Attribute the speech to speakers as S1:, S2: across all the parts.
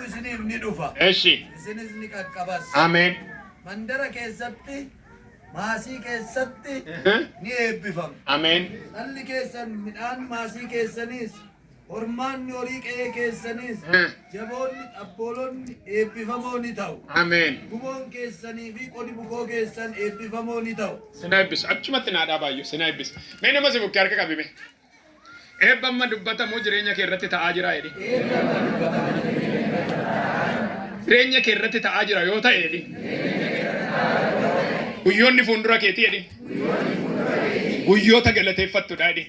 S1: isiniif ni dhufa.
S2: Eshi.
S1: Isinis ni qaqqabas.
S2: Ameen.
S1: Mandara keessatti, maasii keessatti ni eebbifamtu.
S2: Ameen.
S1: Dhalli keessan midhaan maasii keessaniis, hormaanni horii qe'ee keessaniis, jaboonni xabboolonni eebbifamoo ni ta'u.
S2: Ameen.
S1: Guboon keessanii fi qodi bukoo keessan eebbifamoo ni ta'u.
S2: Sina eebbisu. Achumatti naa dhaabaayyuu sina eebbisu. Mee nama si bukkee harka qabime. Eebba amma dubbatamu jireenya kee irratti ta'aa jira jedhi. Jireenya kee irratti ta'aa jira yoo ta'e jedhi. Guyyoonni fuuldura keetii jedhi. Guyyoota galateeffattudha jedhi.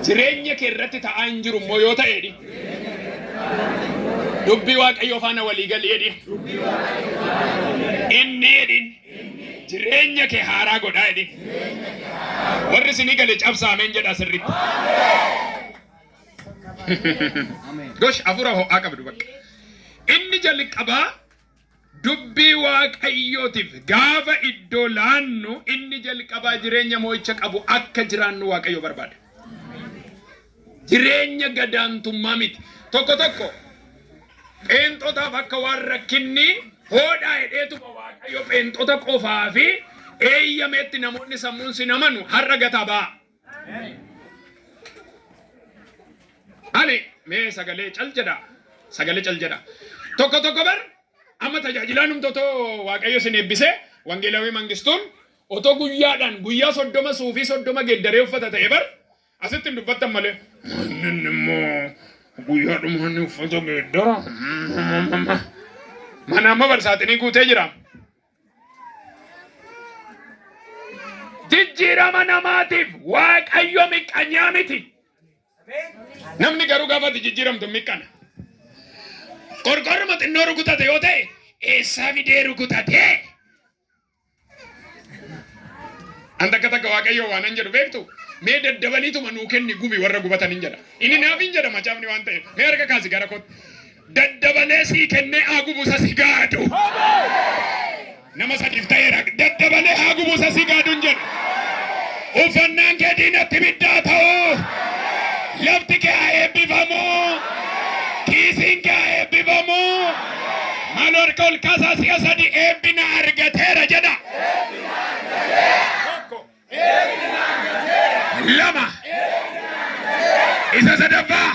S2: Jireenya kee irratti ta'aa hin jiru immoo yoo ta'e jedhi. Dubbii Waaqayyoo faana walii gali jedhi. Inni jedhi. Jireenya kee haaraa godhaa jedhi. Warri isinii gale cabsaa ameen jedhaa sirriitti. Gosh hafuura ho'aa qabdu bakka. Inni jalqabaa dubbii Waaqayyootiif gaafa iddoo laannu inni jalqabaa jireenya mo'icha qabu akka jiraannu Waaqayyo barbaada. Jireenya gadaantummaa miti. Tokko tokko pheenxotaaf akka waan rakkinni hoodhaa hedheetuma Waaqayyo pheenxota qofaa fi eeyyameetti namoonni sammuun sin amanu har'a gataa ba'a. Ani mee sagalee cal jedha. Sagalee cal jedha. Tokko tokko bar amma tajaajilaan humna otoo Waaqayyo sin eebbisee Wangeelawii Mangistuun otoo guyyaadhaan guyyaa 30 suufii 30 geeddaree uffata ta'e bar asitti hin dubbattan malee. Inni immoo guyyaadhuma inni uffata geeddara. Mana amma bar saaxinii guutee jira. Jijjiirama namaatiif Waaqayyo miqqanyaa miti. Namni garuu gaafa ati jijjiiramtu miqqana. Qorqorruma xinnoo rukutate yoo ta'e eessaa fidee rukutate? An takka takka Waaqayyo waanan jedhu beektu mee daddabaliituma nuu kenni gubi warra gubatan hin jedha. Inni naaf hin jedha macaafni waan ta'eef. Mee harka kaasi gara kootti. Daddabalee sii kennee haa gubu isa si gaadu. Nama sadiif ta'eera. Daddabalee haa gubu isa si gaadu hin jedhu. Uffannaan kee diinatti ibiddaa ta'u. Lafti kee haa eebbifamu. Kiisiin kee haa eebbifamu. Maaloo harka ol kaasaa si'a sadi eebbi na argateera jedha. Tokko. Lama. Isa sadaffaa.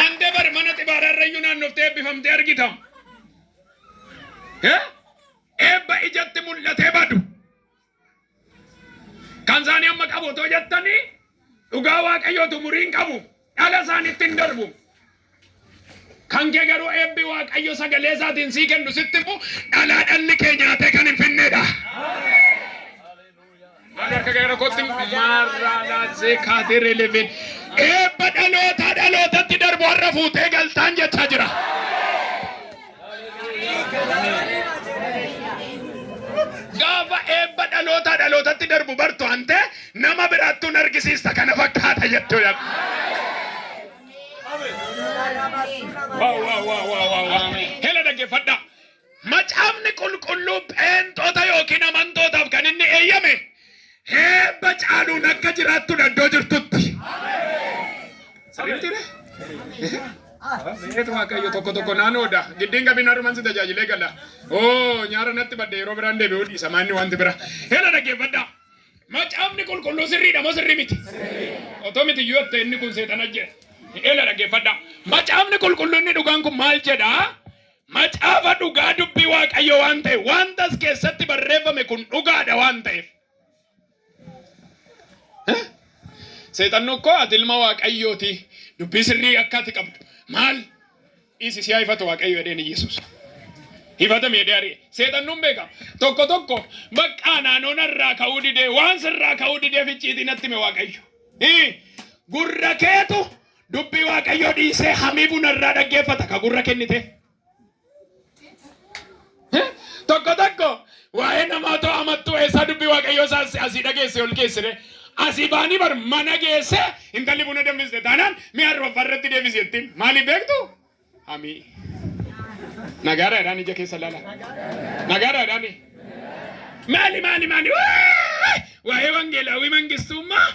S2: Ande bar mana xibaaraarrayyuu naannoftee eebbifamtee argitam. Eh? Eebba ijatti mul'atee badu. Kan isaanii amma qabu otoo jettanii dhugaa Waaqayyootu umurii hin qabu. Dhala isaanitti hin darbu. Kan kee garuu eebbi Waaqayyo sagalee isaatiin sii kennu sitti immoo dhalaa dhalli kee nyaatee kan hin finneedha. Maal harka gara kootti maarraa laazee kaatee releveen eebba dhalootaa dhalootatti darbu har'a fuutee galtaan jechaa jira. Gaafa eebba dhalootaa dhalootatti darbu bartu ante nama biraattuu hin argisiista kana fakkaata jettu jedha. Waaw waaw waaw waaw waaw waaw. Hela dhaggeeffadhaa. Macaafni qulqulluu pheenxota yookiin amantootaaf kan inni eeyyame eebba caaluun akka jiraattudha iddoo jirtutti. Sirrii miti ree? Beet Waaqayyo tokko tokko naanoodha. Giddiin qabin haruman si tajaajilee gala. Oo nyaara natti badde yeroo biraan deebi'uu dhiisa maanni wanti bira. Hela dhaggeeffadhaa. Macaafni qulqulluu sirriidha moo sirrii miti? Otoo miti iyyuu ta'e inni kun seexana jedha. Hela dhaggeeffadhaa. Macaafni qulqulluu inni dhugaan kun maal jedhaa? Macaafa dhugaa dubbii Waaqayyoo waan ta'eef wanta as keessatti barreeffame kun dhugaadha waan ta'eef. Seexanni koo ati ilma Waaqayyooti dubbii sirrii akka ati qabdu maal dhiisi si haa ifatu Waaqayyo jedheen Iyyasuus. Ifatame jedhee ari'e. Seexannuun beeka. Tokko tokko baqqaa naannoo narraa ka'uu didee waan sirraa ka'uu didee ficciitii natti hime Waaqayyo. Gurra keetu Dubbii Waaqayyoo dhiisee hamii bunarraa dhaggeeffata ka gurra kennite. Tokko tokko waa'ee namaa otoo amattuu eessaa dubbii Waaqayyoo isaa asii dhageesse ol geessire. Asii baanii bar mana geesse intalli buna danfiste taanaan mi'a arfaffaa irratti deebisi jettiin. Maaliif beektu? Hamii. Nagaadha jedhaan ija keessa laala. Nagaadha jedhaan. Maali maali maali? Waa'ee wangeelaawii mangistummaa.